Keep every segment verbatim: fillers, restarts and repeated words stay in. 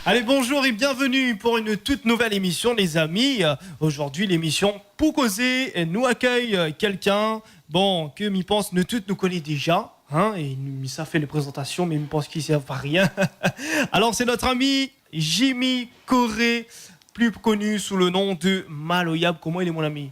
Allez, bonjour et bienvenue pour une toute nouvelle émission, les amis. Euh, aujourd'hui, l'émission Pou Kozé, nou akèy, euh, kèlkin, bon, ke mi pans nou tout nou koné déja, hein, é nou, mi sa fé lé prézantasion, mé mi pans ki sèrv pa rien. Alors, c'est notre ami Jimmy Corré, plus connu sous le nom de Maloyab. Koman i lé, mon ami ?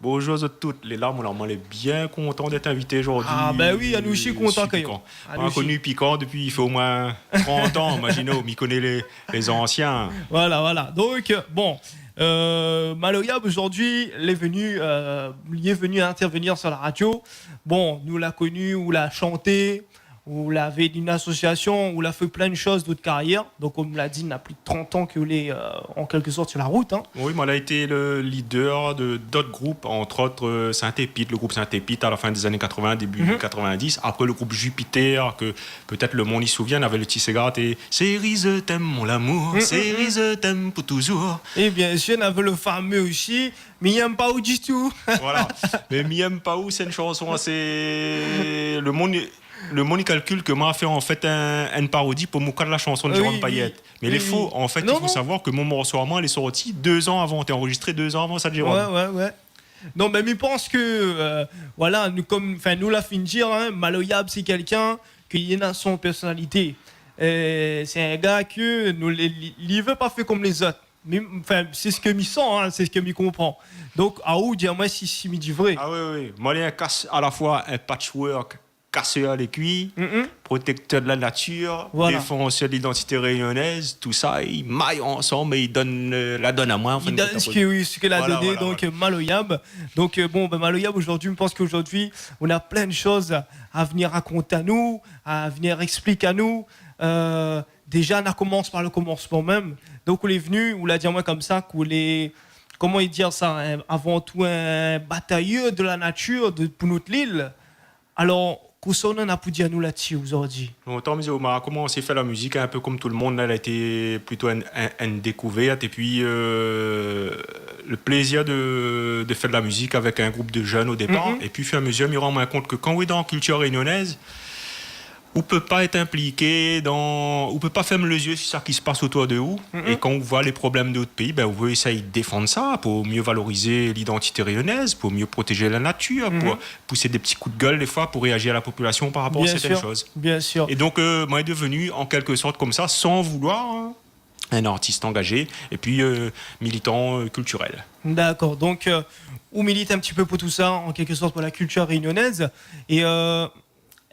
Bonjour zot tout. Lé la, mon amour, lé bien kontan d'èt invité zordi. Ah, ben oui, anou osi kontan, Pikan. Anou osi. Moin la koni Pikan dopi, i fé omoin trant an, imazine, mi koné lé, lé zansien. Voilà, voilà. Donc, euh, bon, euh, Maloyab, zordi, lé venu, euh, lé venu intervenir sur la radio. Bon, nou la koni, ou la shanté, ou lavé d'in asosiasion, ou la fé plin de shoz de out karièr. Donk, konm ou la di, na plis de trant an ke ou lé, euh, an kèlk sort sur la rout, hein. Oui, moin la été le leader de d'ot group, entre autres, euh, Saint-Épite, le group Saint-Épite à la fin des années quatre-vingts, début quatre-vingt-dix. Après, le group Jupiter, ke pétèt le monn i souvien, navé le Ti Séga é Séri, je t'aime, mon amour, Séri, je t'aime pour toujours. É bien sir, navé le fameux osi, Mi yèm pa ou ditou. Voilà. Mé Mi yèm pa ou, sé in shanson asé, le monn, le monn i kalkil ke moin la fé an fèt in, in parodi pou moukad la shanson de Jérôme Payet. Oui, oui. Mé lé fo. An fèt, i fo savoir ke mon morso amoin lé sorti dé zan avan, té anrozistré dé zan avan sa de Jérôme. Ouais, ouais, ouais. Non, mé mi pans ke, euh, voilà, nou, konm, anfin, nou la fine dir, hein, Maloyab, sé kèlkin ke li na son pèrsonalité. Euh, sé in gars ke nou, li, li, li vé pa fé konm lézot. Mi, anfin, sé sak mi san, hein, sé sak mi konpran. Donk, aou, di amoin si, si mi di vré. Ah oui, oui, oui. Moin lé in kas-, à la fois un patchwork, casseur les couilles, protecteur de la nature, défenseur de l'identité réunionnaise, tout ça, i may ansanm é i donn, euh, la donn amoin, an fin de kont. I donn sak, oui, sak la doné, voilà, donk, euh, Maloyab. Donk, euh, bon, ben, Maloyab, zordi, mi pans ke zordi, ou na plin de shoz a, a vnir rakont anou, a vnir éksplik anou. Euh, Déja, na komans par le komansman mèm. Donk, ou lé venu, ou la di amoin konmsa, ke ou lé, koman i di sa, in, avan tou in batayèr de la natir, de, pou nout lil. Alor, kosa ou néna pou dir anou la dsi zordi ? Lontan, mi di, moin la komans fé la mizik in pé konm tout le monn, la, la été plito in, in, in dékouvèrt. Épi, euh, le plézir de, de fé de la mizik avèk in group de jenn o dépar. Épi, o fur é a mezir, mi rann amoin kont ke kan ou lé dan la kiltir rényonèz, ou pé pa èt inpliké dan, ou pé pa fèrm lé zié si sak i pas otour de ou. É kan ou voi lé problèm de out péi, ben, ou vé éséy défann sa pou mié valorizé lidantité rényonèz, pou mié protézé la natir, pou pousé dé pti kou d'gèl défoi, pou réazir a la popilasion par rapor a sèrtin shoz. Bien sir, bien sir. É donk, euh, moin lé devenu, an kèlk sort, konmsa, san vouloir, hein, in artis angazé épi, euh, militan, euh, kiltirèl. Dakor. Donk, euh, ou milit in pti pé pou tout sa, an kèlk sort, pou la kiltir rényonèz. É, euh,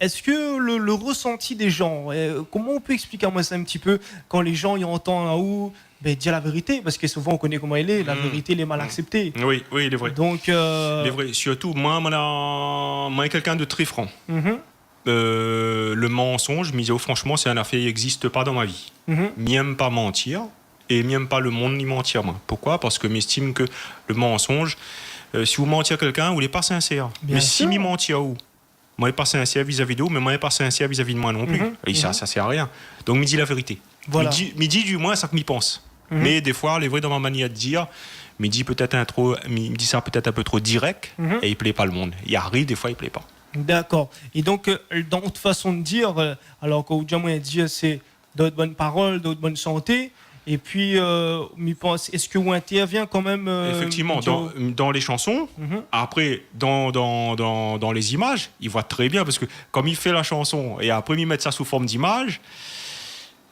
Èske le, le resanti dé jan, euh, koman ou pé éksplik amoin sa in pti pé, kan lé jan i antann aou, ben, dir la vérité, parske souvan ou koné koman i lé, la vérité lé mal aksepté. Oui, oui, lé vré. Donk, euh, lé vré. Sirtou, moin, moin la, moin lé kèlkin de tré fran. Euh, le mansonz, mi di aou franshman, sé in afèr i égzis pa dan mon vi. Mi yèm pa mantir, é mi yèm pa le monn i manti amoin. Poukoi ? Parske mi éstim ke le mansonz, euh, si ou manti a kèlkin, ou lé pa sinsèr. Bien sir. Mé si mi manti aou, moin lé pa sinsèr vizavi de ou, mé moin lé pa sinsèr vizavi de moin non pli. É sa, sa i sèr a rien. Donk, mi di la vérité. Voilà. Mi di, mi di du moin sak mi pans. Mé défoi, lé vré, dan mon manièr de dir, mi di pétèt in tro, mi, mi di sa pétèt in pé tro dirèk, é i plé pa le monn. I ariv, défoi, i plé pa. Dakor. É donk, euh, dan out fason de dir, euh, alor ke ou di amoin, dir, sé dan out bone parol, dan out bone santé. Épi, euh, mi pans, èske ou intèrvien kan mèm, euh, Éfèktivman, mi di dan, dan lé shanson, apré, dan, dan, dan, dan lé zimaz, i voi tré bien, parske konm i fé la shanson, é apré, i mèt sa sou form zimaz,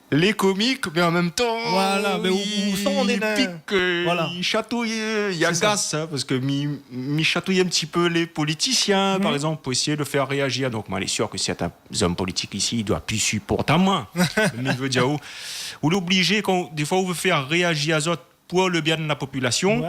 lé komik, mé an mèm tan, voilà, mé ou, ou san i pik, euh, voilà, i shatouy, i agas, hein, parske mi, mi shatouy in pti pé lé politisien, par égzanp, pou éséy de fèr réazir. Donk, moin lé sir ke sèrtin zom politik isi, i doi pi siport amoin. Mé mi vé dir, ou, ou lé oblizé, kan, défoi, ou vé fèr réazir azot pou le bien de la popilasion,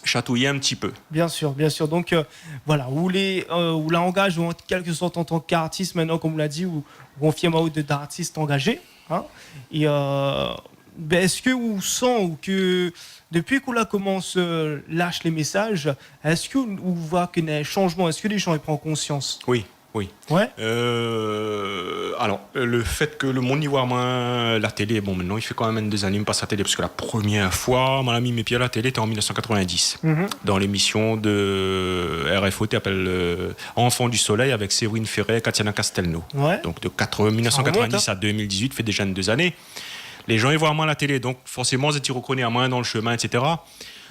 shatouy in pti pé. Bien sir, bien sir. Donk, euh, voilà, ou lé, euh, ou la angaz an kèlk sort an tan k'artis, mintnan, konm ou la di, ou, ou konfirm aou de, d'artis angazé, hein. É, euh, ben, èske ou san ou ke, dopi k'ou la komans, euh, lash lé mésaz, èske ou, ou voi ke néna in shanzman, èske lé jan i pran konsians ? Oui. Oui. Ouais. Euh, alor, le fèt ke le monn i voi amoin la télé, bon, mintnan, i fé kan mèm in dé zané mi pas la télé, parske la promièr foi moin la mi mé pié a la télé, té an mil nèf san katrevin-dis, dan lémision de R F O, té apèl, euh, Enfants du Soleil, avèk Séverine Ferrer, Katiana Castelnau. Ouais. Donk, de quatre-vingts, mil nèf san katrevin-dis a deux mille dix-huit, i fé déja in dé zané. Lé jan i voi amoin la télé, donk forséman, zot i rokoné amoin dan le shemin, et cetera.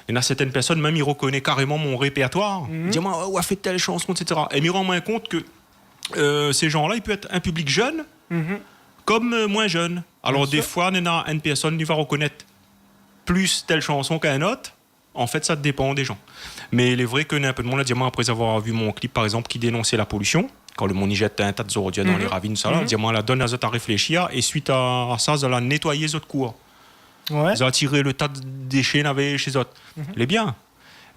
Néna sèrtin pèrsone, mèm, i rokoné karéman mon répèrtoir. Mhm. I di amoin, « Ou la fé tèl shanson, et cetera. » É mi rann amoin kont ke, euh, sé jan-la, i pé èt in piblik jenn, mhm, konm, euh, moin jenn. Alor, bien sir, défoi, néna in pèrsone i va rokonèt plis tèl shanson k'in ot. An fèt, sa dépan dé jan. Mé lé vré ke néna in pé d'moun la di amoin, apré avoir vi mon klip, par égzanp, ki dénonsé la polision, kan le moun i jèt in ta zordi dan lé ravine, sa la, mhm, di amoin, la donn azot a réfléshir, é suit a, a sa, zot la nétoiyé zot kour. Ouais. Zot la tiré le ta déshé navé shé zot. Mhm. Lé bien.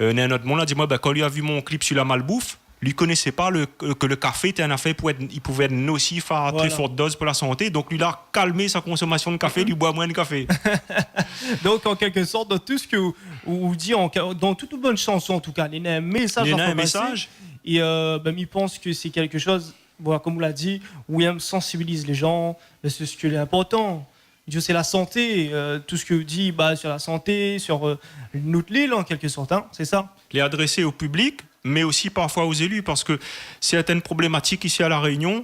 Euh, néna in ot moun la di amoin, bin, kan li la vi mon klip su la malbouf, li konésé pa le, ke le kafé té in afèr pou èt, i pouvé èt nosif a trè fort doz pou la santé. Voilà. Donk, li la kalmé sa konsomasion de kafé, mhm, li boi moin de kafé. Donk, an kèlk sort, dan tout sak ou, ou di, an, dan tout out bann shanson, an tou ka, néna in mésaj a fé pasé. Néna in mésaj. É, euh, bin, mi pans ke sé kèlk shoz, bon, konm ou la di, ou yèm sansibiliz lé jan, mé sé sak lé inportan. Dieu, sé la santé, euh, tout sak ou di, ba, sur la santé, sur, euh, nout lil, an kèlk sort, hein, sé sa. Lé adrésé o piblik, mé osi parfoi o zéli, parske sèrtin problématik isi a La Rényon,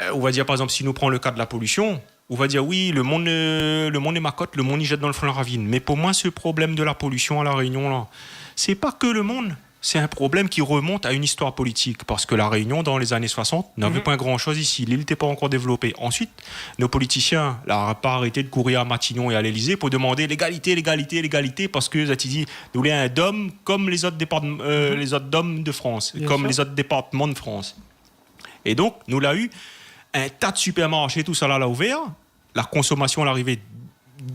euh, ou va dir, par égzanp, si nou pran le ka de la polision, ou va dir, « Oui, le moun, euh, le moun lé makot, le moun i jèt dan le fon la ravine. » Mé pou moin, se problèm de la polision a La Rényon, la, sé pa ke le moun. Sé in problèm ki remont a in istoir politik, parske La Rényon, dan lé zané soisant, navé, mhm, poin gran shoz isi. Lil té pa ankor dévlopé. Ansuit, nout politisien la pa arété de kourir a Matignon é a l'Élysée pou demandé légalité, légalité, légalité, parske zot i di, nou lé in dom konm lé zot départ-, euh, mhm, lé zot dom de Frans, bien sir, konm lé zot départman de Frans. É donk, nou la u in ta de sipèrmarshé, tout sa la, la ouvèr, la konsomasion la arivé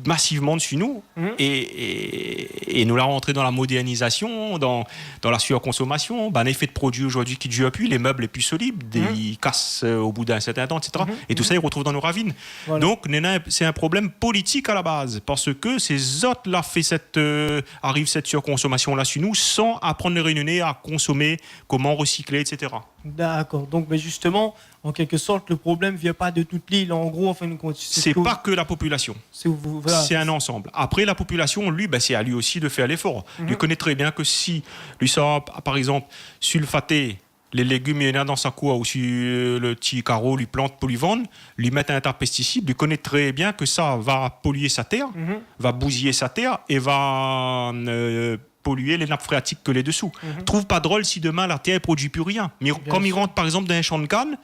masivman dsi nou, mhm, é, é, é nou la rantré dan la modèrnizasion, dan, dan la surkonsomasion. Bin, néna in ta de produi zordi ki dir pi, lé mèb lé pi solid, dé, mhm, i kas, euh, o bout d'in sèrtin tan, et cetera. Mhm. É tout sa, i retrouv dan nout ravine. Voilà. Donk, néna, sé in problèm politik a la baz, parske sé zot la fé sèt, euh, ariv sèt surkonsomasion la su nou, san aprann lé Rényoné a konsomé, koman resiklé, et cetera. Dakor. Donk, mé zistoman, an kèlk sort, le problèm i vien pa de tout lil, an gro, an fin de kont. Sé pa ke la popilasion. Sé, voilà, sé in ansanm. Apré, la popilasion, li, bin, sé a li osi de fèr léfor. Mhm. Li koné trè bien ke si li sa, par égzanp, sulfaté lé légim néna dan sa kour, ou si, euh, le ti karo li plant pou li vann, li mèt in ta pèstisid, li koné trè bien ke sa va polié sa tèr, mhm, va bouziyé sa tèr é va, euh, polié lé nap fréatik ke lé desou. Mhm. Trouv pa drol si domin la tèr i produi pi rien. Mé konm i rant, par égzanp, dan in shan kann,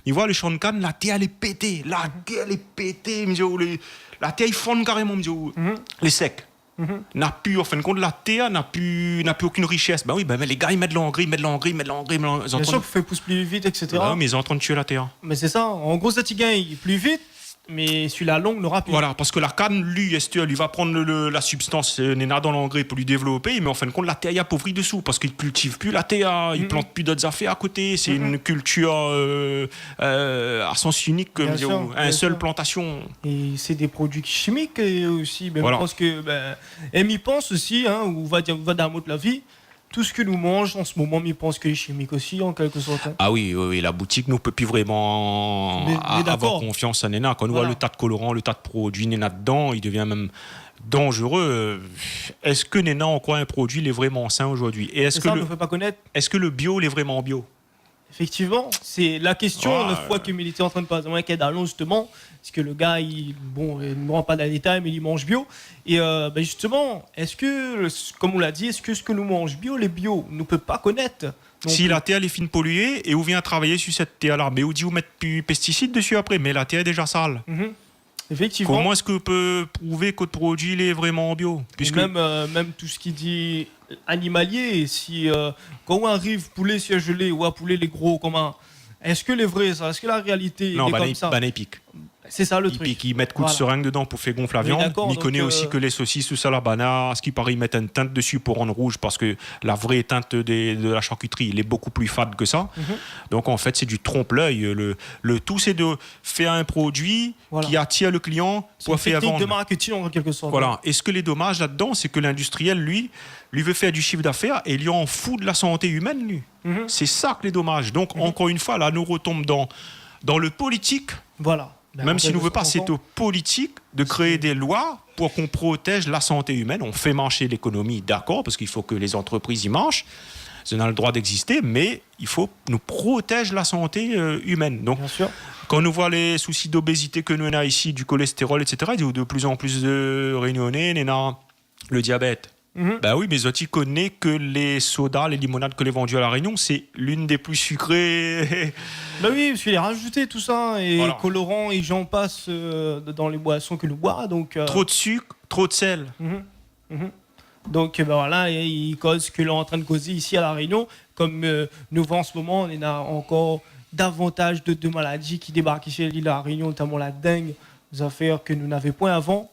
mi voi le shan kann, la tèr lé pété, la tèr lé pété, mi di, oh, lé, la tèr i fonn karéman, mi di, oh, lé sèk. Mhm. Na pi, an fin de kont, la tèr na pi, na pi okin rishès. Bin oui, bin, mé lé gars i mèt langré, i mèt langré, i mèt langré, mé zot i antrinn, bien sir, pou fé pous pli vit, et cetera. Bin oui, mé zot i antrinn tié la tèr. Mé sé sa, an gro, sa i gingn pli vit, mé su la long, nora pi. Voilà, parske la kann, li, èstèr, li va prann le, le, la sibstans, euh, néna dan langré pou li dévlopé, mé an fin de kont, la tèr i apovri desou, parske i kiltiv pi la tèr, i plant pi dot zafèr a koté, sé in kiltir, euh, euh, a sans inik, bien sir, in sèl plantasion. É sé dé produi shimik, euh, osi, bin, mi pans ke, bin, é mi pans osi, hein, ou va dir, ou va dan mot la vi, tout sak nou manz an se moman, mi pans ke lé shimik osi, an kèlk sort, hein. Ah oui, oui, oui, la boutik, nou pé pi vréman avoir konfians a néna. Mé, mé dakor. Kan nou voi le ta de koloran, le ta de produi néna dedan, i devien mèm danzéré. Èske néna ankor in produi lé vréman sin zordi ? É èske le, nou fé pa konèt, èske le bio lé vréman bio ? Éfèktivman, sé la késtion, in foi ke mi lété antrinn poz amoin, kèl dalon, zistoman, parske le gars, li, bon, euh, nou rant pa dan lé détay, mé li manz bio. É, euh, bin, zistoman, èske, konm ou la di, èske sak nou manz bio, lé bio ? Nou pé pa konèt non pli. Si la tèr lé fine polié é ou vien travay su sèt tèr-la, mé ou di ou mèt pi pèstisid dessu apré, mé la tèr lé déza sal. Mhm. Éfèktivman. Koman èske ou pé prouv ke le produi lé vréman bio ? É mèm, euh, mèm tout sak i di animalié, si, euh, kan ou ariv poulé surgelé, ou a poulé lé gro, koman, èske lé vré sa ? Èske la réalité lé konmsa ? Non, banna i pik. Sé sa le trik. I pik, i mèt kou de sering dedan pou fé gonf la viann. Oui, dakor. Mi koné osi ke lé sosis, tout sa la, banna, a sak i paré, i mèt in tint dessu pou rann rouz, parske la vré tint de, de la sharkitri, lé bokou pli fad ke sa. Mhm. Donk, an fèt, sé du trompe-l'œil. Le, le tout, sé de fé in produi ki atir le klian pou fé vann. Sé in teknik de marketing, an kèlk sort. Voilà. É sak lé domaz ladan, sé ke l'industriel, li, li vé fé du shif d'afèr é li anfou de la santé imèn, li. Mhm. Sé sa ke lé domaz. Donk, ankor in foi, la, nou retonm dan, dan le politik. Voilà. Mèm si nou vé pa, sé o politik de kréé dé loi pou ke nou protèz la santé imèn. Nou fé marsh lékonomi, dakor, parske i fo ke lé zantrepriz i marsh. Zot néna le droi d'egzisté, mé i fo nou protèz la santé, euh, imèn. Donk, kan nou voi lé sousi d'obézité ke nou néna isi, du kolèstérol, et cetera, i di de plus en plus de Rényoné néna le diabèt. Mhm. Ba oui, mé zot i koné ke lé soda, lé limonad ke lé vandu a La Rényon, sé l'une des plus sucrées. Ba oui, parske lé razouté tousa, é koloran, é j'en passe, euh, dan lé boison ke nou boi, donk, euh, tro de sik, tro de sèl. Mhm. Mhm. Donk, euh, ba voilà, é i koz ke lé antrin de kozé isi a La Rényon, kom, euh, nou voi an se moman, néna ankor davantaz de, de maladi ki débark isi a lil La Rényon, notaman la deng, zafèr ke nou navé poin avan.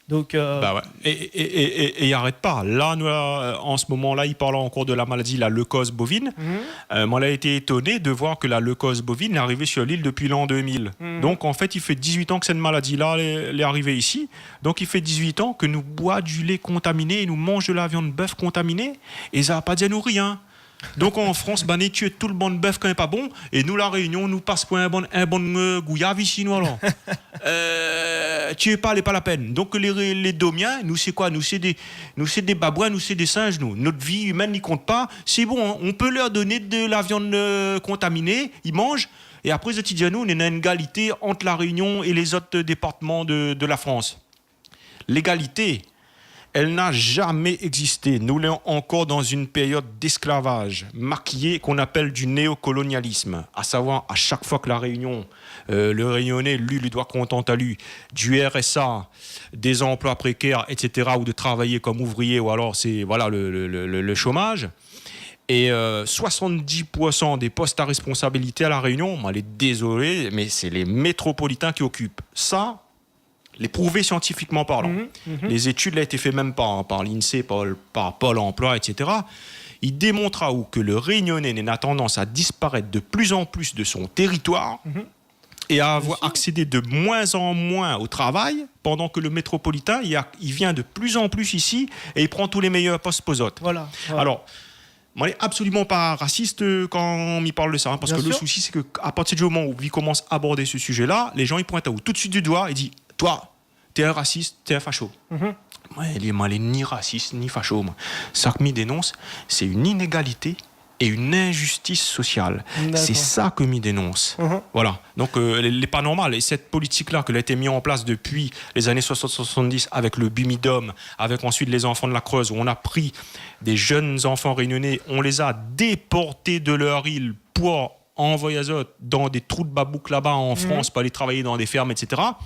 Donk, euh, ba ouais. É, é, é, é, é i arèt pa. La, nou, euh, an se moman la, i parl ankor de la maladi, la leukoz bovine. Mhm. Euh, moin la été étoné de voir ke la leukoz bovine lé arivé sur lil dopi l'an deux mille. Mhm. Donk, an fèt, i fé dizuit an ke sèt maladi-la lé, lé arivé isi. Donk, i fé dizuit an ke nou boi du lé kontaminé, nou manz de la viann bèf kontaminé, é sa va pa dir anou rien. Donk, an Frans, banna i tié tout le bann bèf kan lé pa bon, é nou, La Rényon, nou pas pou in bann, in bann, euh, gouyav isi, nou, alor. Euh, tié pa, lé pa la pèn. Donk, lé ré-, lé Domien, nou, sé koi ? Nou, sé dé, nou, sé dé babouin, nou, sé dé sinz, nou. Nout vi imèn, i kont pa. Sé bon, hein, on peut leur donner de la viande, euh, contaminée, i manz, é apré, zot i di anou, néna in égalité ant La Rényon é lé zot départman de, de la Frans. L'égalité, elle n'a jamais existé. Nou lé ankor dan in périod d'esklavaz makiyé k'on apèl du néokolonialisme. A savoir, a shak foi ke La Rényon, euh, le Rényoné, li, li doi kontant ali du R S A, des emplois précaires, et cetera, ou de travay kom ouvriyé, ou alor sé, voilà, le, le, le, le, le chômage. É, euh, soixante-dix pour cent des postes à responsabilité à La Réunion, moin lé dézolé, mé sé lé métropolitin ki okip. Sa, lé prouvé siantifikman parlan. Mhm, mhm. Lé zétid la été fé mèm par, par l'INSEE, par, par Pôle emploi, et cetera. I démont aou ke le Rényoné néna tandans a disparèt de plus en plus de son territoire, mhm, é a avoir accédé de moins en moins au travail, pandan ke le métropolitin, i a, i vien de plus en plus isi é i pran tout lé méyèr post pou zot. Voilà, voilà. Alor, moin lé absoliman pa rasis, euh, kan mi parl de sa, hein, parske le sousi, sé ke a partir du moman ousa i komans abord se sujé-la, lé jan i point aou tout de suite du doi é i di : « Toi, t'es un raciste, t'es un facho. » Mhm. Moin, lé, moin lé ni rasis, ni facho, moin. Sak mi dénons, sé in inégalité é in injistis sosial. Sé sa ke mi dénons. D'accord. Mhm. Voilà. Donk, euh, lé, lé pa normal. É sèt politik-la ke la été mis en place depuis les années soixante, soixante-dix avec le BUMIDOM, avec ensuite les enfants de la Creuse, où on a pris des jeunes enfants réunionnais, on les a déportés de leur île pour anvoy azot dan dé trou de babouk laba an Frans pou alé travay dan dé fèrm, et cetera.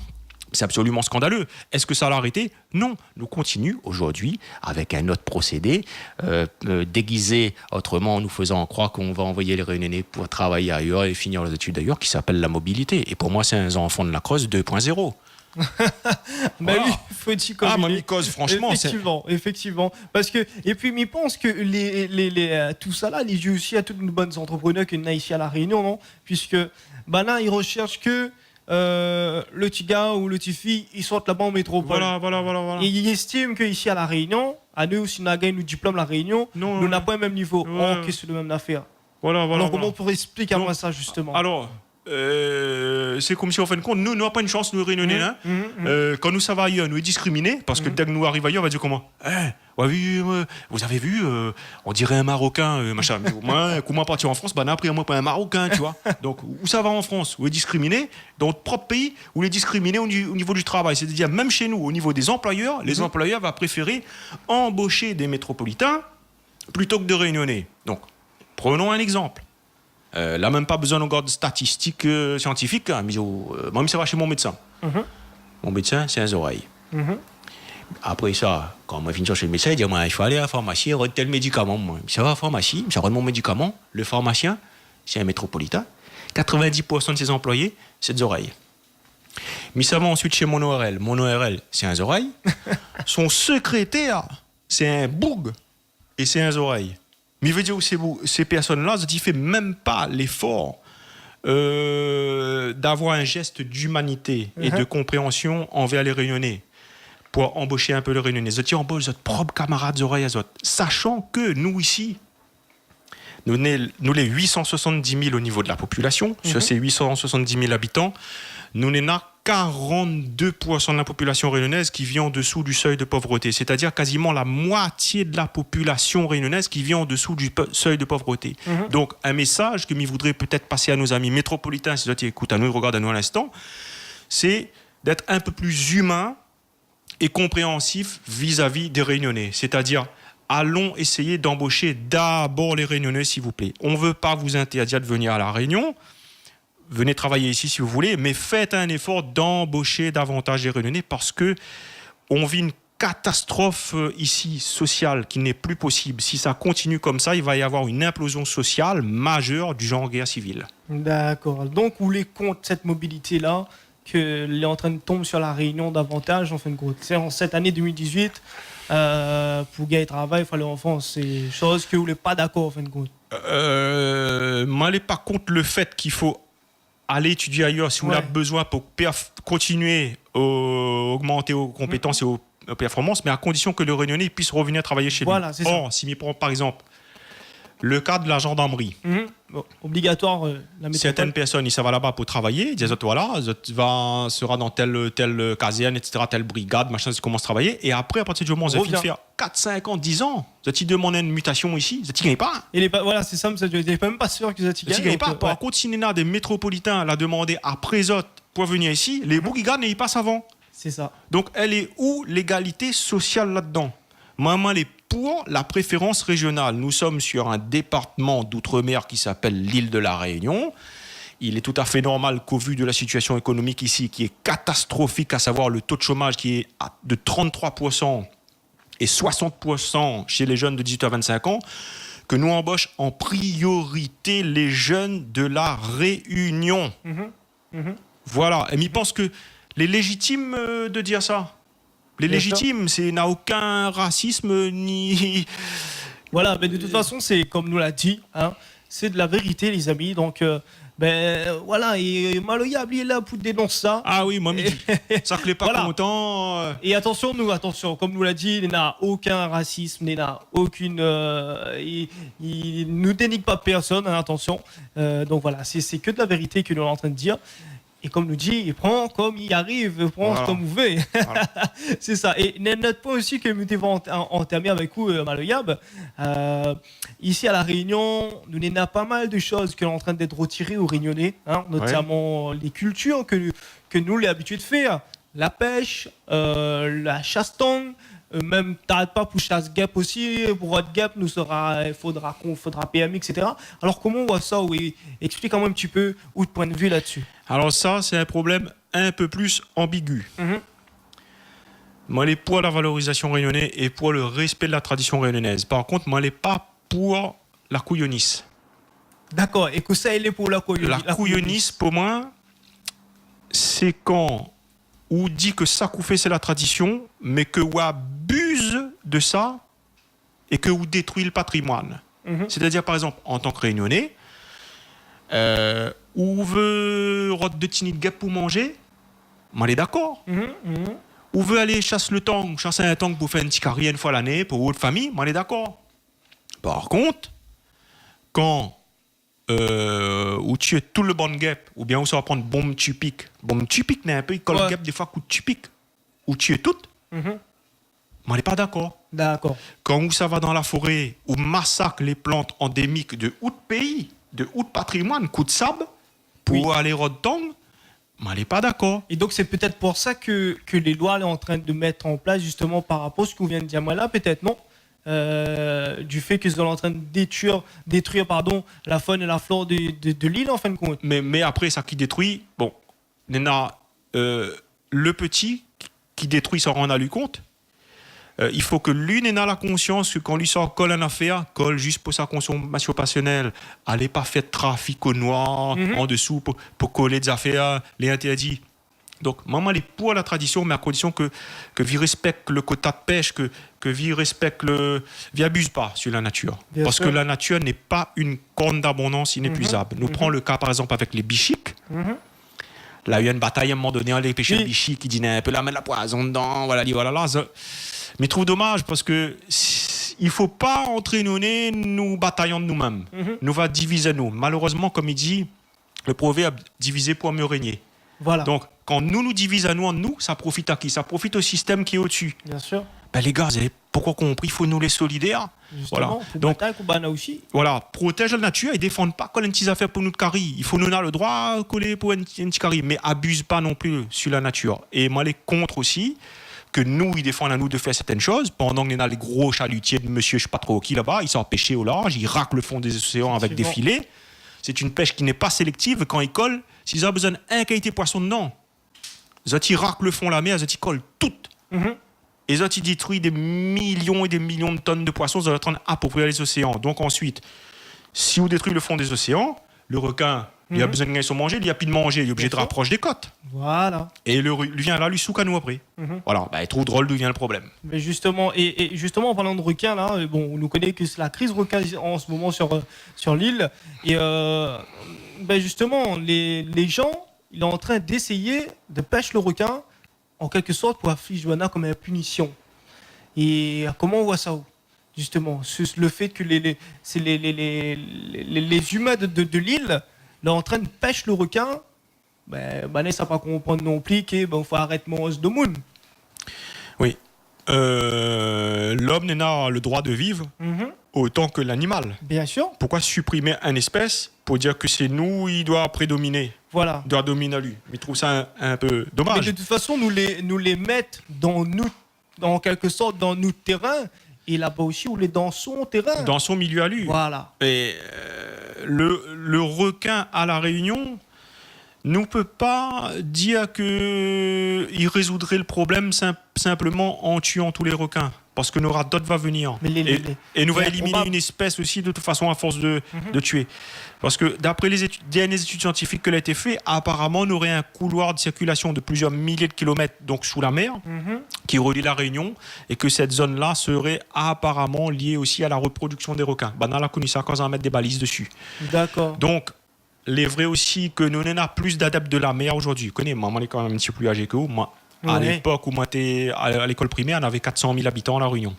C'est absolument scandaleux. Est-ce que ça va arrêter ? Non. Nous continuons aujourd'hui avec un autre procédé, euh, euh, déguisé autrement, en nous faisant croire qu'on va envoyer les Réunionnais pour travailler ailleurs et finir leurs études ailleurs, qui s'appelle la mobilité. Et pour moi, c'est un enfant de la Creuse deux point zéro. Bah oui, faut dire comme il est. Ah, mi koz, franchement, c'est... Effectivement, effectivement. Parce que, et puis, mi pans ke lé, lé, lé, euh, tout sa la, lé yé osi a tout bann zantreprenèr ke néna isi a La Réunion, non ? Puisque, ben la, i reshèrsh ke, euh, le ti gars ou le ti fi i sort laba an métropol. Voilà, voilà, voilà, voilà. É i estim ke isi a La Réunion, anou, si nou la gingn nout diplom La Réunion, nou na pa le mèm nivo. Ouais. Or ke sé le mèm afèr. Voilà, voilà, voilà. Donk, koman ou pouré esplik amoin sa, justement ? Donk, alor, euh, sé konmsi, an fin de kont, nou, nou na pa in shans, nou, Rényoné, hein. Mhm, mhm. Euh, kan nou sava ayèr, nou lé diskriminé, parske dèk nou ariv ayèr, i va dir koman ? Eh, ouais, oui, oui, ouais, vous avez vu, euh, on dirait un Marocain, euh, machin. Mé moin, kan moin la parti an Frans, ben, la pri amoin pou in Marocain, tu vois. Donk, ou sava an Frans, ou lé diskriminé, dan out prop péi, ou lé diskriminé au ni-, au nivo du travay. C'est-à-dire, mèm shé nou, au nivo dé zanployèr, lé zanployèr va préféré anbosh dé métropolitin plito ke dé Rényoné. Donk, prenons un exemple. Euh, la mèm pa bezoin nou gard statistik, euh, siantifik, hein, mé, euh, moin, mi sava shé mon médsin. Mhm. Mon médsin, sé in zorèy. Mhm. Apré sa, kan moin fini shèrsh shé le médsin, li di amoin : « I fo alé a la farmasi, rod tèl médikaman. » Moin, mi sava a la farmasi, mi sa rod mon médikaman. Le farmasien, sé in métropolitin. Quatre-vingt-dix pour cent de ses employés, sé dé zorèy. Mi sava ansuit shé mon O R L. Mon O R L, sé in zorèy. Son sekrétèr, sé in boug. É sé in zorèy. Mi vé dir, sé bou-, sé pèrsone-la, zot i fé mèm pa léfor, euh, d'avoir un geste d'humanité et de compréhension envers les Réunionnais pou anbosh in pé le Rényoné. Zot i anbosh zot prop kamarad zorèy azot. Sachant que nous, ici, nou lé, nou lé huit cent soixante-dix mille au niveau de la population. Sur ces huit cent soixante-dix mille habitants, nou néna quarante-deux pour cent de la population réunionnaise qui vit en dessous du seuil de pauvreté, c'est-à-dire quasiment la moitié de la population réunionnaise qui vit en dessous du pe-, seuil de pauvreté. Mhm. Donc, un message que mi voudrais peut-être passer à nos amis métropolitains, si zot i ékout anou, i rogard anou à l'instant, c'est d'être un peu plus humain et compréhensif vis-à-vis des Réunionnais. C'est-à-dire, allons essayer d'embaucher d'abord les Réunionnais, s'il vous plaît. On veut pas vous interdire de venir à La Réunion. Venez travailler ici si vous voulez, mais faites un effort d'embaucher davantage les Réunionnais parce que on vit une catastrophe, euh, ici, sociale, qui n'est plus possible. Si ça continue comme ça, il va y avoir une implosion sociale majeure du genre guerre civile. D'accord. Donc, ou lé kont sèt mobilité-la, ke lé antrin de tonm sur La Réunion davantaj, an fin de kont. Sé an sèt ané deux mille dix-huit, euh, pou gingn travay, fo alé an Frans, sé shoz ke ou lé pa dakor, an fin de kont. Euh, moin lé pa kont le fait qu'il faut aller étudier ailleurs si ou na bezoin pou perf-, continuer o, augmenter vos compétences et vos, vos performances, mais à condition que le Réunionnais puisse revenir travailler chez lui. Voilà, c'est ça. Or, si mi pran, par exemple, le cas de la gendarmerie, bon, obligatoire, euh, la métropole. Certaines personnes, i sava laba pou travay, i di azot, voilà, zot va, sera dans telle, telle caserne, et cetera, telle brigade, machin, i komans travay. É apré, à partir du moment où zot i fé kat, sink an, diz an, zot i demann in mutasion isi, zot i gingn pa. Lé pa, voilà, sé sa, mi di, lé pa mèm pa sir ke zot i gingn, donk, euh, ouais. Par kont, si néna dé métropolitain la demandé apré zot pou vnir isi, lé boug i gingn, i pas avan. Sé sa. Donk, èl lé ou légalité sosial ladan ? Moin, moin lé pou la préférence régionale. Nous sommes sur un département d'outre-mer qui s'appelle l'île de la Réunion. Il est tout à fait normal qu'au vu de la situation économique ici, qui est catastrophique, à savoir le taux de chômage qui est à, de trente-trois pour cent et soixante pour cent chez les jeunes de dix-huit à vingt-cinq ans, que nous embauche en priorité les jeunes de La Réunion. Mhm. Mhm. Voilà. É mi pans ke lé léjitim, euh, de dir sa. Bien sûr. Lé léjitim, sé, na okin rasism, ni... Voilà, mé de tout fason, sé kom nou la di, hein, sé de la vérité, les amis. Donk, euh, bin, voilà, é Maloyab, li lé la pou dénons sa. Ah oui, moin mi di. Sak lé pa kontan, euh. É atansion, nou, atansion, kom nou la di, na okin rasism, na okin, euh, i, i, nou dénigr pa pèrsone, hein, atansion. Euh, donk voilà, sé, sé ke de la vérité ke nou lé antrin de dir. É kom nou di, i pran kom i ariv, i pran kom ou vé. Voilà. Sé sa. É in, in not poin osi ke mi té vé an-, an-, antamé avèk ou, euh, Maloyab. Euh, isi a La Réunion, nou néna pa mal de shoz ke lé antrin d'èt rotiré o Rényoné, hein, notaman lé kiltir ke, ke nou lé abitié de fèr. La pèsh, euh, la shas tang, euh, mèm t'arèt pa pou shas gèp osi, pou rod gèp, nou sera, fodra kon-, fodra pèrmi, et cetera. Alor, koman ou voi sa, ou é-, explik amoin in ti pé out poin de vi la-dsi. Alor sa, sé in problèm in pé plis anbigu. Mhm. Moin lé pou la valorizasion rényoné é pou le réspé de la tradision rényonèz. Par kont, moin lé pa pou la kouyonis. Dakor, é kosa i lé pou la kouyo-, la kouyonis ? La kouyonis, pou moin, sé kan ou di ke sak ou fé sé la tradision, mé ke ou abiz de sa é ke ou détrui le patrimoine. Mhm. Sétadir, par égzanp, an tan ke Rényoné, euh, ou vé rod dé tini gèp pou manzé, moin lé dakor. Mhm, mhm. Ou vé alé shas le tang, shas in tang pou fé in ti kari in foi lané pou out fami, moin lé dakor. Par kont, kan euh, ou tié tout le bann gèp, oubien ou sa pran bonm tupik. Bonm tupik, néna in pé, i kol gèp défoi kout tupik. Ou tié tout. Mhm. Moin lé pa dakor. Dakor. Kan ou sava dan la foré, ou masak lé plant andémik de out péi, de out patrimoine, kout sab, pou alé rod tang, moin lé pa dakor. É donk, sé pétèt pou sa ke, ke lé loi lé antrin de mèt an plas, zistoman, par rapor a sak ou vien de dir amoin la, pétèt, non ? Euh, du fé ke zot lé antrin de détruir, détruir, pardon, la faune et la flore de, de, de l'île, an fin de kont. Mé, mé apré, sak i détrui, bon, néna, euh, le pti ki, ki détrui san rann ali kont. Euh, i fo ke li néna la konsians ke kan li sa kol in afèr, kol zis pou sa konsomasion pèrsonèl. Alé pa fé trafik o noir, mhm, an dsou pou, pou kol dé zafèr lé intèrdi. Donk, moin, moin lé pou la tradision, mé a kondision ke, ke vi réspèk le kota de pèsh, ke, ke vi réspèk le, vi abiz pa sur la nature. Bien sûr. Parce que la nature n'est pas une corne d'abondance inépuisable. Mhm. Nou pran le ka, par égzanp, avèk lé bishik. Mhm. La u in batay a in moman doné, lé pèshèr de bishik, i di néna in pé la min, la poizon dedan, voilà, li, voilà, la, sa, mi trouv domaz parske s-, i fo pa antré nou, nou batay ant nou mèm. Mhm. Nou va diviz anou. Malérèzman, kom i di, le provèrb, divisé pou mié régné. Voilà. Donk, kan nou, nou diviz anou ant nou, sa profit a ki ? Sa profit o sistèm ki lé odsi. Bien sûr. Bin, lé gars, zot la pa konpri, fo nou lé solidèr. Voilà. Justement, fo batay pou banna osi. Voilà, protèz la natir é défann pa kol in ti zafèr pou nout kari. I fo nou néna le droi kolé pou in, in ti kari, mé abiz pa non pli su la natir. É moin lé kont osi ke nou, i défann anou de fèr sèrtin shoz, pandan ke néna lé gro shalutié de mésyé, mi koné pa tro ki laba, i sa pèsh o larz, i rak le fon dé zoséan avèk dé filé. Effectivement. Sé in pèsh ki lé pa sélèktiv, kan i kol, si zot la bezoin in kalité poisson dedan, zot i rak le fon la mèr, zot i kol tout. Mhm. É zot i détrui dé milion é dé milion de tonn de poisson, zot i antrinn apopri lé zoséan. Donk ansuit, si ou détrui le fon dé zoséan, le rekin, li la bezoin gingn son manzé, li la pi de manzé, li lé oblizé de raprosh dé kot. Bien sûr. Voilà. É le ru-, li vien la, li souk anou apré. Mhm. Voilà, bin, i trouv drol d'ou vien le problèm. Mais justement, et, et justement, en parlant de requin, là, euh, bon, on nous connaît que c'est la crise requin en ce moment sur, euh, sur l'île. Et, euh, ben justement, les, les gens, ils sont en train d'essayer de pêcher le requin, en quelque sorte, pour infliger Johanna comme une punition. Et comment on voit ça, justement, sur le fait que les, les, c'est les, les, les, les, les humains de, de, de l'île, là, en train de pêcher le requin, ben, ben, sa pa konprann non pli ke, ben, fo arèt manz demoun. Oui. Euh, l'om néna le droi de viv otan ke lanimal. Bien sûr. Poukoi siprim in éspès pou dir ke sé nou i doi prédominé, Voilà. doi dominé ali ? Mi trouv sa in, in pé domaz. Mais de toute façon, nou lé, nou lé mèt dan nout, en quelque sorte, dan nout térin, é laba osi, ou lé dan son térin. Dan son milié ali. Voilà. É, euh, le, le rekin a La Rényon, nou pé pa dir ke i rézoudré le problèm sinp-, sinpleman an tuan tout lé rekin, parske nora d'ot va venir. Mé lé, é, lé, lé, é nou va éliminé in éspès osi, de tout fason, a fors de, de tué. Parske d'apré lé étu-, dernié étud siantifik ke la été fé, aparaman, noré in kouloir de sirkilasion de plizièr milié de kilomèt, donk sou la mèr, ki reli La Rényon, é ke sèt zone-la sré aparaman lié osi a la reprodiksion dé rekin. Banna la koni sa kan zot la mèt dé baliz dési. D'accord. Donk, lé vré osi ke nou néna plis d'adèp de la mèr zordi. Ou koné, moin, moin lé kan mèm in ti pé pli azé ke ou. Moin, a lépok ousa moin té a, a lékol primèr, navé kat san mil abitan a La Rényon.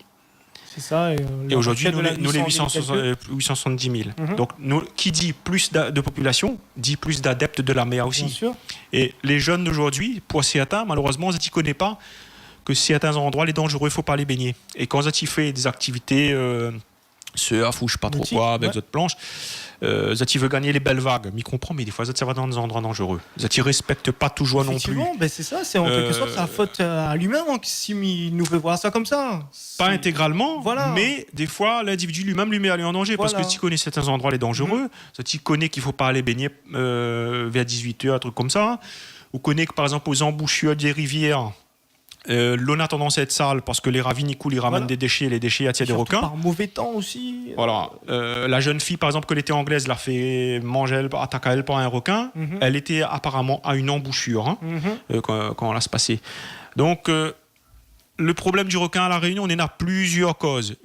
Sé sa, é, euh, é zordi, nou lé, nou lé uit san soixante, euh, uit san soixante-dix mille. Mhm. Donk, nou, ki di plis d'a-, de popilasion, di plis d'adèp de la mèr osi. Bien sûr. É lé jenn d'aujourd'hui, pou sèrtin, malerezman, zot i koné pa ke sèrtin zandroi lé danzéré, fo pa alé bingné. É kan zot i fé dé zaktivité, euh, surf ou mi sé pa tro koi, avèk zot plansh, euh, zot i vé gingn lé bèl vag. Mi konpran, mé défoi, zot i sava dan dé zandroi danzéré. Zot i réspèk pa toujour non pli. Effectivement, ben, c'est ça, c'est en quelque sorte, c'est la faute, euh, à l'humain, hein, si mi, nou vé voir sa konmsa. Pa intégralman, mé défoi, l'individu li mèm li mèt ali an danzé, parske zot i koné sèrtin zandroi lé danzéré, zot i koné ke fo pa alé bingné, euh, vèr dizuit èr, in trik konmsa, ou koné ke, par égzanp, o zanboushir dé rivièr, euh, lo na tandans a èt sal parske lé ravine i koul, i ramèn dé déshé, lé déshé i atir dé rekin. Surtout par mové tan osi, euh. Voilà. Euh, la jenn fiy, par égzanp, ke lété anglèz, la fé manz aèl, atak aèl par in rekin. Mhm. Èl lété aparaman a in anboushir, hein, euh, kan, kan la spasé. Donk, euh, le problèm du rekin a La Rényon, néna plizièr koz.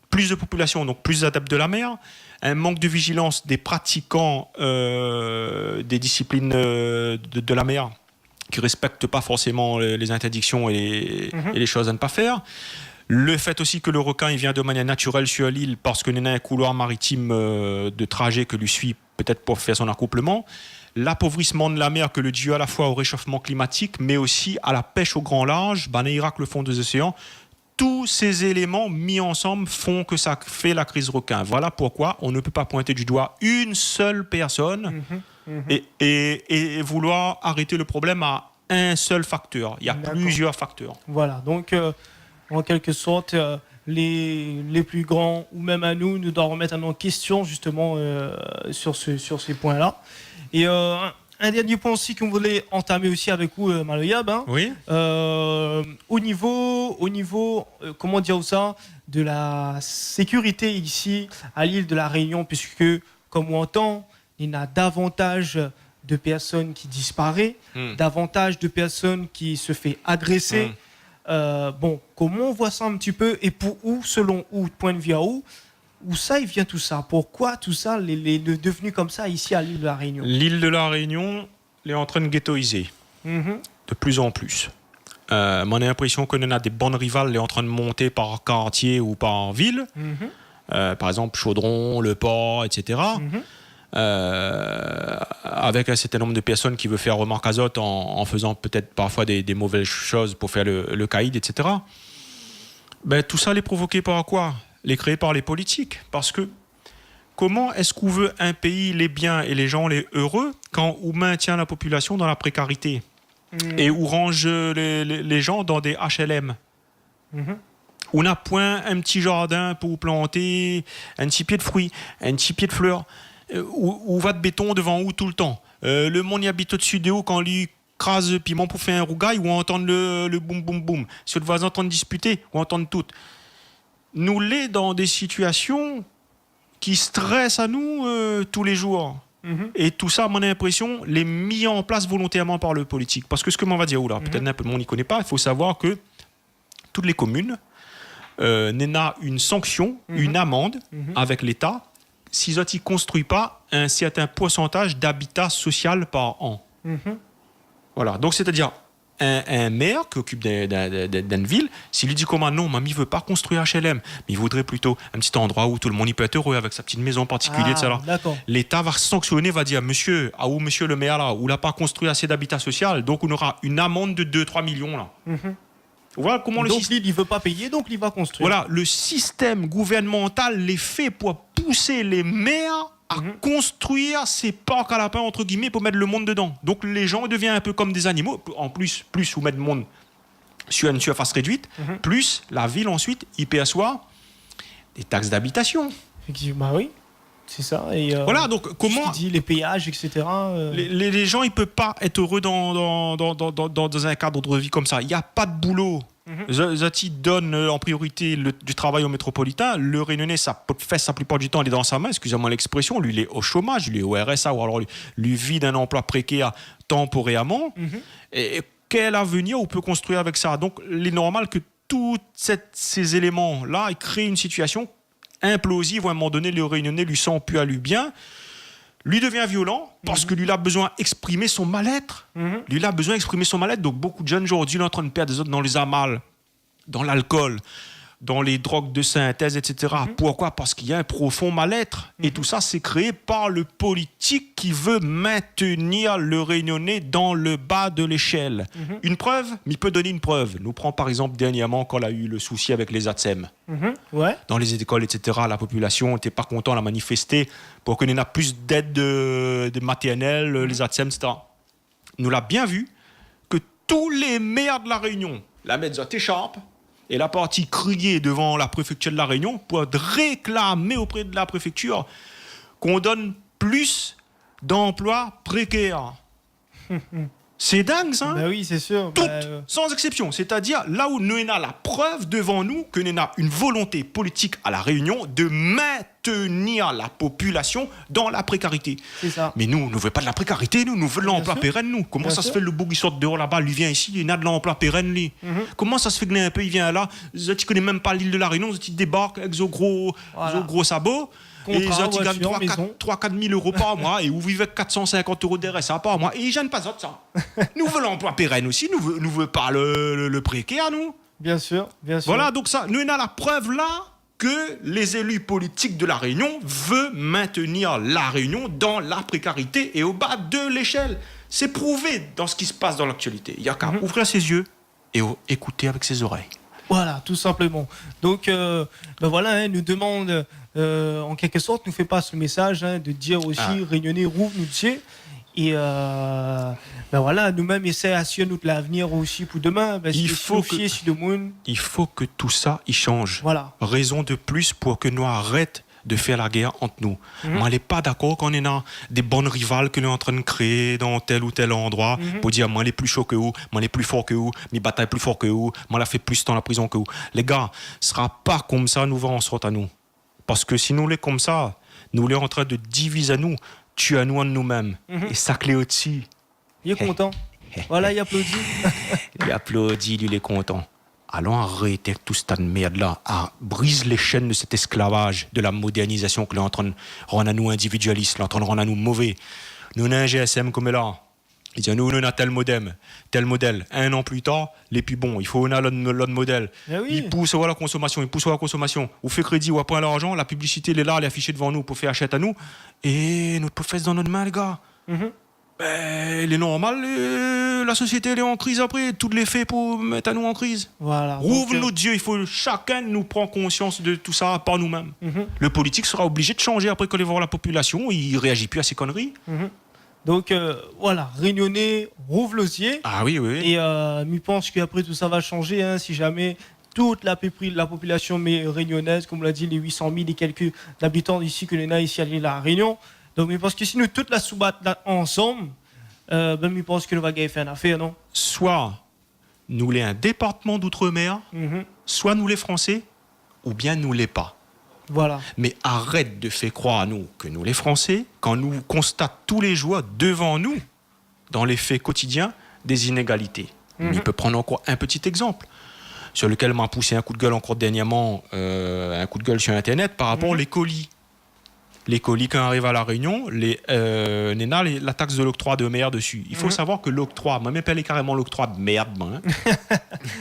Plis de popilasion, donk plis d'adèp de la mèr, in mank de vizilans dé pratikan, euh, dé disiplin, euh, de, de la mèr, ki réspèk pa forséman lé, lé interdiksion é lé, é lé shoz a ne pa fèr. Le fèt osi ke le rekin, li vien de manièr natirèl sur l'île parske néna in kouloir maritim, euh, de trazé ke li suiv pétèt pou fé son akoupleman. L'apovrisman de la mèr ke lé di a la foi o réshofman klimatik, mé osi a la pèsh o gran larz, banna i rak le fon dé zoséan. Tous ces éléments mis ensemble font que ça fait la crise requin. Voilà pourquoi on ne peut pas pointer du doigt une seule personne et, et, et, et vouloir arrêter le problème à un seul facteur. Il y a plusieurs facteurs. D'accord. Voilà, donc, euh, en quelque sorte, euh, les, les plus grands, ou même à nous, nous devons remettre en question, justement, euh, sur ce, sur ces points-là. Et, euh, un, un dernier point aussi qu'on voulait entamer aussi avec vous, euh, Maloyab, hein. Oui. Euh, au niveau, au niveau, euh, comment dire ça, de la sécurité ici à l'île de la Réunion, puisque, comme on entend, il y a davantage de personnes qui disparaissent, davantage de personnes qui se fait agresser. Hmm. Euh, bon, comment on voit ça un petit peu, et pour ou, selon ou, point de vue à ou, ousa i vien tout sa ? Pourquoi tout sa lé, lé, lé devenu konmsa isi a l'île de la Réunion ? L'île de la Réunion, lé antrinn ghettoisé de plus en plus. Euh, moin na l'inprésion ke néna dé bann rival lé antrinn monté par kartié ou par vil. Euh, par égzanp, Chaudron, Le Port, et cetera. Euh, avèk in sèrtin nonb de pèrsone ki vé fèr remark azot an, an fézan pétèt parfoi dé, dé mové shoz pou fèr le, le kaïd, et cetera. Bin, tousa lé provoké par koi ? Lé kréé par lé politik. Parske koman èske ou vé in péi lé bien é lé zan lé éré kan ou mintien la popilasion dan la prékarité ? Hmm. É ou ranz, euh, lé, lé, lé zan dan dé H L M ? Mhm. Ou na poin in ti zardin pou plant in ti pié de frui, in ti pié de flèr. Euh, ou, ou va de béton dovan ou toultan. Euh, le moun i abit odsi de ou, kan li kraz piman pou fé in rougay, ou antann le, le boum, boum, boum. Si out voizin antann dispité, ou antann tout. Nou lé dan dé sitiasion ki strès anou, euh, tou lé zour. Mhm. É tousa, mon inprésion, lé mi an plas volontèrman par le politik. Parske sak moin va dir ou la, mhm, pétèt in pé de moun i koné pa, i fo savoir ke tout lé komine, euh, néna in sanksion, mhm, in amand, mhm, avèk Léta, si zot i konstrui pa in sèrtin poursantaz d'abita sosial par an. Mhm. Voilà. Donk, sétadir, in, in mèr ki okip d'in, d'in, d'in, d'in, d'in vil, si li di koman, non, moin mi vé pa konstrui H L M, mi voudré plito in ti landroi ousa tout le moun i pé èt éré avèk sa ti mézon partikilié, ah, et cetera. Dakor. Léta va sanksioné, va dir, mésyé, aou, mésyé le mèr la, ou la pa konstrui asé d'abita sosial, donk ou nora in amand de dé, troi milion la. Mhm. Ou voi koman le... Donk, sis-, li, li vé pa péyé, donk li va konstrui. Voilà, le sistèm gouvèrnemantal lé fé pou pous lé mèr a, mhm, konstrui sé park a lapin, antre gimé, pou mèt le moun dodan. Donk, lé zan i devien in pé kom dé zanimo. An plis, plis ou mèt moun sir in sirfas réduit, mhm, plis la vil ansuit i pèrsoi dé taks d'abitasion. Éfèktivman, oui. Sé sa. É, euh, voilà, donk, koman, tout sak i di, lé péyaz, et cetera, euh. Lé, lé, lé zan i pé pa èt éré dan, dan, dan in kad de vi konmsa. Na pa de boulo. Mhm. Zot, zot i donn, euh, an priorité le, di travay o métropolitin. Le Rényoné, sa pot fès, la plipar di tan, lé dan sa min, ékskiz amoin lèksprésyon, li lé o shomaz, li lé o R S A, ou alor li, li vi d'in anploi prékèr tanporèrman. Mhm. É, é kèl avnir ou pé konstrui avèk sa ? Donk, lé normal ke tout sèt, sé zéléman-la, i kré in sitiasion inploziv, ou a in moman doné, le Rényoné li san pi ali bien. Li devien violan, parske, mhm, li la bezoin éksprim son malèt. Mhm. Li la bezoin éksprim son malèt. Donk, bonpé de jenn zordi lé antrin pèrd azot dan lé zamal, dan lalkol, dan lé drog de sintèz, et cetera. Mhm. Poukoi ? Parske na in profon malèt. É, mhm, tousa, sé kréé par le politik ki vé mintenir le Rényoné dan le ba de léshèl. Mhm. In prèv, mi pé donn in prèv. Nou pran par égzanp dèrnièrman, kan la u le sousi avèk lé ATSEM. Mhm, ouais. Dan lé zékol, et cetera, la popilasion té pa kontan, la manifesté pou ke néna plis d'èd de, de matèrnèl, mhm, lé ATSEM, et cetera. Nou la bien vi ke tout lé mèr de La Rényon la mèt zot écharp é la parti kriyé dovan la préfèktir de La Rényon pou réklamé opré de la préfèktir k'on donn plis d'anploi prékèr. Sé ding, sa, in ? Bin oui, sé sir. Tout, bin, euh, san éksépsion. Sétadir, la ou nou néna la prèv dovan nou ke néna in volonté politik a La Rényon de mintenir la popilasion dan la prékarité. Sé sa. Mé nou, nou vé pa de la prékarité, nou, nou vé de lanploi pérèn, nou. Bien sir. Koman sa sé fé le boug i sort déor laba, li vien isi, li na de lanploi pérèn, li ? Mhm. Koman sa sé fé ke néna in pé, li vien la, zot i koné mèm pa lil de La Rényon, zot i débark avèk zot gro, voilà, zot gro sabo. Kontra, voitir, mézon. É zot i gingn troi, kat, troi, kat mil éro par moi, é ou viv avèk kat san sinkant éro de R S A par moi, é i zèn pa zot sa. Nou vé lanploi pérèn osi, nou vé, nou vé pa le, le, le prékèr, nou. Bien sir, bien sir. Voilà, donk sa, nou néna la prèv la ke lé zéli politik de La Rényon vé mintenir La Rényon dan la prékarité é o ba de léshèl. Sé prouvé dan sak i pas dan laktialité. Na ka, mhm, ouvrir sé zié é, euh, ékouté avèk sé zorèy. Voilà, tout simplement. Donk, euh, bin voilà, in, nou demann, euh, an kèlk sort, nou fé pas le mésaz, in, de dir osi, ah, Rényoné, rouv nout zié. É, euh, bin voilà, nou mèm, éséy asir nout lavnir osi pou domin. Parske si ou fié si domoun, i fo ke tousa i shanj. Voilà. Rézon de plis pou ke nou arèt de fèr la gèr ant nou. Mhm. Moin lé pa dakor kan néna dé bann rival ke lé antrin kréé dan tèl ou tèl landroi, mhm, pou dir, moin lé pli sho ke ou, moin lé pli for ke ou, mi batay pli for ke ou, moin la fé plis tan la prizon ke ou. Lé gars, sra pa konmsa nou va an sort anou. Parske si nou lé konmsa, nou lé antrin de diviz anou, tié anou ant nou mèm. Mhm. É sak lé odsi, li lé kontan. Voilà, li aplodi. Li aplodi, li lé kontan. Alon arèt tout sta de mèrd la, a briz lé shèn de sèt ésklavaz de la modèrnizasion ke lé antrin rann anou individialis, lé antrin rann anou mové. Nou néna in G S M koméla. Li di anou, nou néna tèl modèm, tèl modèl. In an pli tar, lé pi bon. I fo nou néna lot, lot modèl. Eh oui. I pous la konsomasion, i pous la konsomasion. Ou fé krédi, ou pran larzan, la piblisité lé la, lé afishé dovan nou pou fé ashèt anou. É nou pé fé sa dan nout min, lé gars. Mhm. Bin, lé normal, euh, la sosiété lé an kriz apré, tout lé fé pou mèt anou an kriz. Voilà, donk, euh, rouv nout zié, i fo shakinn nou pran konsians de tousa par nou mèm. Mhm. Le politik sra oblizé de shanzé apré kan li voi la popilasion i réazi pi a sé konri. Mhm. Donk, euh, voilà, Rényoné, rouv lo zié. Ah oui, oui, oui. É, euh, mi pans ke apré tousa va shanzé, hein, si zamé tout la pépri-, la popilasion, mé rényonèz, konm ou la di, lé uit san mil é kèlk abitan isi ke nou néna isi a lil La Rényon. Donk, mi pans ke si nou tout la soubat la ansanm, euh, bin, mi pans ke nou va gingn fé in afèr, non ? Soi nou lé in départman d'outre-mer, mhm, soi nou lé fransé, oubien nou lé pa. Voilà. Mé arèt de fé kroir anou ke nou lé fransé, kan nou konstat tou lé zour dovan nou, dan lé fé kotidien, dé zinégalité. Mhm. Nou pé prann ankor in pti égzanp, sur lequel ma pouss in kou d'gèl ankor dèrnièrman, euh, in kou d'gèl sur Internet, par rapor, mhm, lé koli. Lé koli, kan i ariv a La Rényon, lé, euh, néna lé, la taks de l'octroi de mer desi. I fo, mhm, savoir ke l'octroi, moin mi apèl karéman l'octroi de mèrd, moin, hein.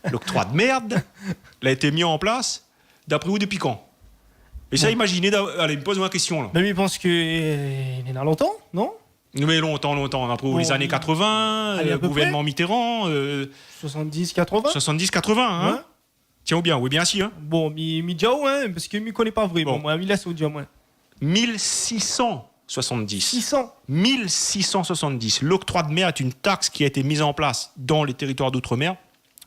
L'octroi de mèrd, la été mi an plas, dapré ou, dopi kan ? É sa, bon, imaziné, da-, alé, mi poz aou la késtion, la. Bin, mi pans ke, euh, néna lontan, non ? Non, mé lontan, lontan, apré, bon, lé zané katrevin, alé, euh, a pé pré. Gouvèrnman Mitterrand, euh, soixante-dix, quatre-vingts. Soixante-dix, quatre-vingts, hein ? Ouais. Tiens, ou bien, oui, bien si, hein ? Bon, mi, mi di aou, hein, parske mi koné pa vréman, bon, moin, mi lès aou dir, moin. Mil sis san soixante-dix. Six cents. Mil sis san soixante-dix. L'octroi de mer est une taxe qui a été mise en place dans les territoires d'outre-mer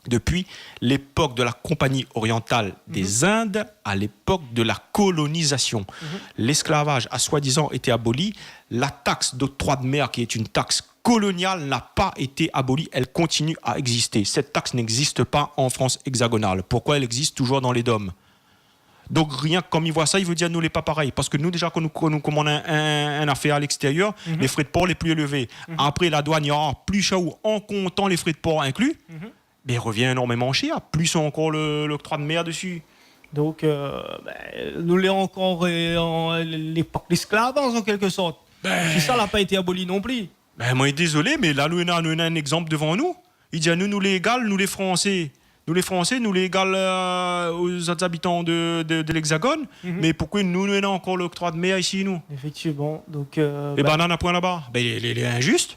depuis l'époque de la Compagnie orientale des, mhm, Indes, à l'époque de la colonisation. Mhm. L'esclavage a soi-disant été aboli. La taxe d'octroi de mer, qui est une taxe coloniale, n'a pas été abolie. Elle continue à exister. Cette taxe n'existe pas en France hexagonale. Pourquoi elle existe toujours dans les dom ? Donk, rienk kan mi voi sa, i vé dir nou lé pa parèy. Parske nou, déza, kan nou, kan nou komann in, in, in afèr a lékstérièr, mhm, lé fré de por lé pli élévé. Mhm. Apré, la douane, i nora pli shèr ou an kontan lé fré de por inkli. Mhm. Bin, i revien énormeman shèr, plis ankor le, l'octroi de mer desi. Donk, euh, bin, nou lé ankor, euh, an lépok lésklav, an kèlk sort. Bin. Pi sa la pa été aboli non pli. Bin, moin lé dézolé, mé la, nou néna, nou néna in égzanp dovan nou. I di anou, nou lé égal, nou lé fransé. Nou lé fransé, nou lé égal, euh, aux autres habitants de, de, de l'Hexagone. Mhm. Mé poukosa nou, nou néna ankor l'octroi de mer isi, nou ? Effectivement. Donk, euh, é bin, banane na poin laba. Bin, lé, lé, lé inzis.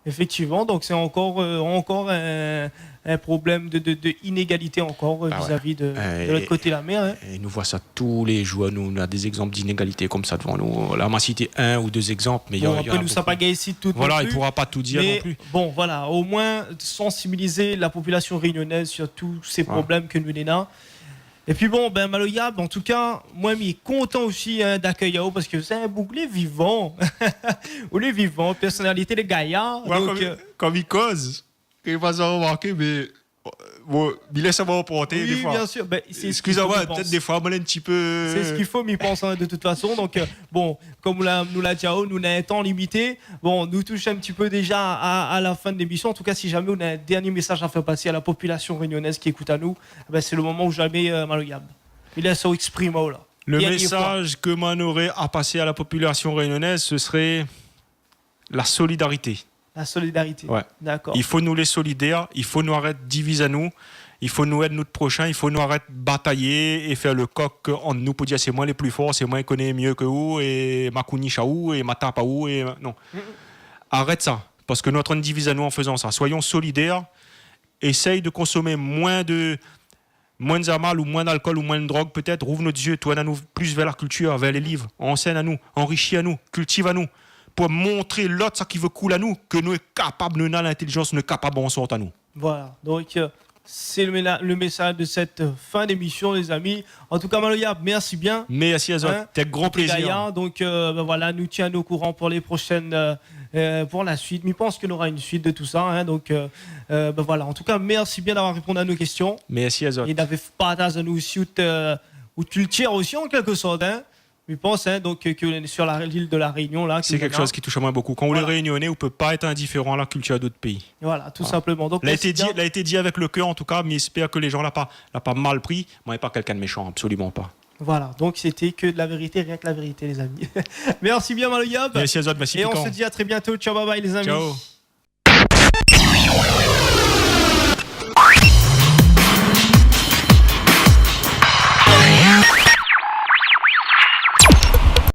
Effectivement, donk sé ankor, euh, ankor in, in problèm de, de, de inégalité ankor, euh, ah ouais, vis-à-vis de, euh, de l'ot koté la mer, hein. É nou voi sa tou lé zour, nou, nou néna dé égzanp d'inégalité konmsa dovan nou. La, ma sité in ou dé égzanp, mé i nora, bon, apré, nou sa pa gingn sit tout non pli. Voilà, i poura pa tout dir non pli. Mé bon, voilà, omoin sansibiliz la popilasion rényonèz sur tout sé problèm ke nou néna. Épi bon, bin, Maloyab, an tou ka, moin, mi lé kontan osi, hein, d'akèy aou, parske sé in boug lé vivan. Ou lé vivan, pèrsonalité lé gayar, donk, euh, kan mi koz, kan mi koz, kan mi pas, sa romarké, mé, bon, mi lès amoin anporté défoi. Oui, bien sûr. Bin, sé sak i fo, mi pans. Eskiz amoin, pétèt défoi moin lé in ti pé... Sé sak i fo, mi pans, hein, de tout fason. Donk, euh, bon, konm nou la, nou la di aou, nou néna in tan limité. Bon, nou toush in ti pé déza a, a la fin de lémision. An tou ka, si zamé ou néna in dèrnié mésaz a fé pasé a la popilasion rényonèz ki ékout anou, bin, sé le moman ou zamé, euh, Maloyab. Mi lès aou éksprim aou la. Le mésaz ke moin noré a pasé a la popilasion rényonèz, se sré la solidarité. La solidarité. Ouais. Dakor. I fo nou lé solidèr, i fo nou arèt diviz anou, i fo nou èd nout proshin, i fo nou arèt batayé é fé le kok ant nou pou dir sé moin lé pli for, sé moin i koné myé ke ou, é ma kournish aou, é ma tap aou, é non. Mm, mm. Arèt sa, parske nou lé antrin diviz anou an fézan sa. Soyons solidaires, éséy de konsomé moin de, moin zamal ou moin d'alkol ou moin drog pétèt, rouv nout zié, tourn anou plis vèr la kiltir, vèr lé liv, ansègn anou, anrishi anou, kiltiv anou, pou montré lot sak i vé koul anou, ke nou lé kapab, nou néna lintélijans, nou lé kapab ansort anou. Voilà, donk, euh, sé le ména-, le mésaz de sèt, euh, fin d'émision, lézami. An tou ka, Maloyab, mèrsi bien. Mèrsi azot. Hein ? Té gran plézir. Té gayar, donk, euh, bin voilà, nou tienn aou o kouran pou lé proshèn, euh, euh, pou la suit. Mi pans ke nora in suit de tousa, hein, donk, euh, euh, bin voilà. An tou ka, mèrsi bien d'avoir réponn a nout késtion. Mèrsi azot. É d'avoir partaz anou osi out, euh, out kiltir osi, an kèlk sort, hein. Mi pans, hein, donk, ke, ke sur la, lil de La Rényon, la, ke sé kèk shoz ki toush amoin bokou. Kan ou lé rényoné, ou pé pa èt indiféran a la kiltir d'ot péi. Voilà, tou sinpleman. Donk, la été di, la été di avèk le kèr, an tou ka, mi èspèr ke lé zan la pa, la pa mal pri. Moin lé pa kèlkin de méshan, absoliman pa. Voilà, donk sété ke de la vérité, rienk la vérité, lézami. Mèrsi bien, Maloyab. Mèrsi azot, mèrsi Pikan. É on se dit à très bientôt. Ciao, bye bye, lézami. Ciao.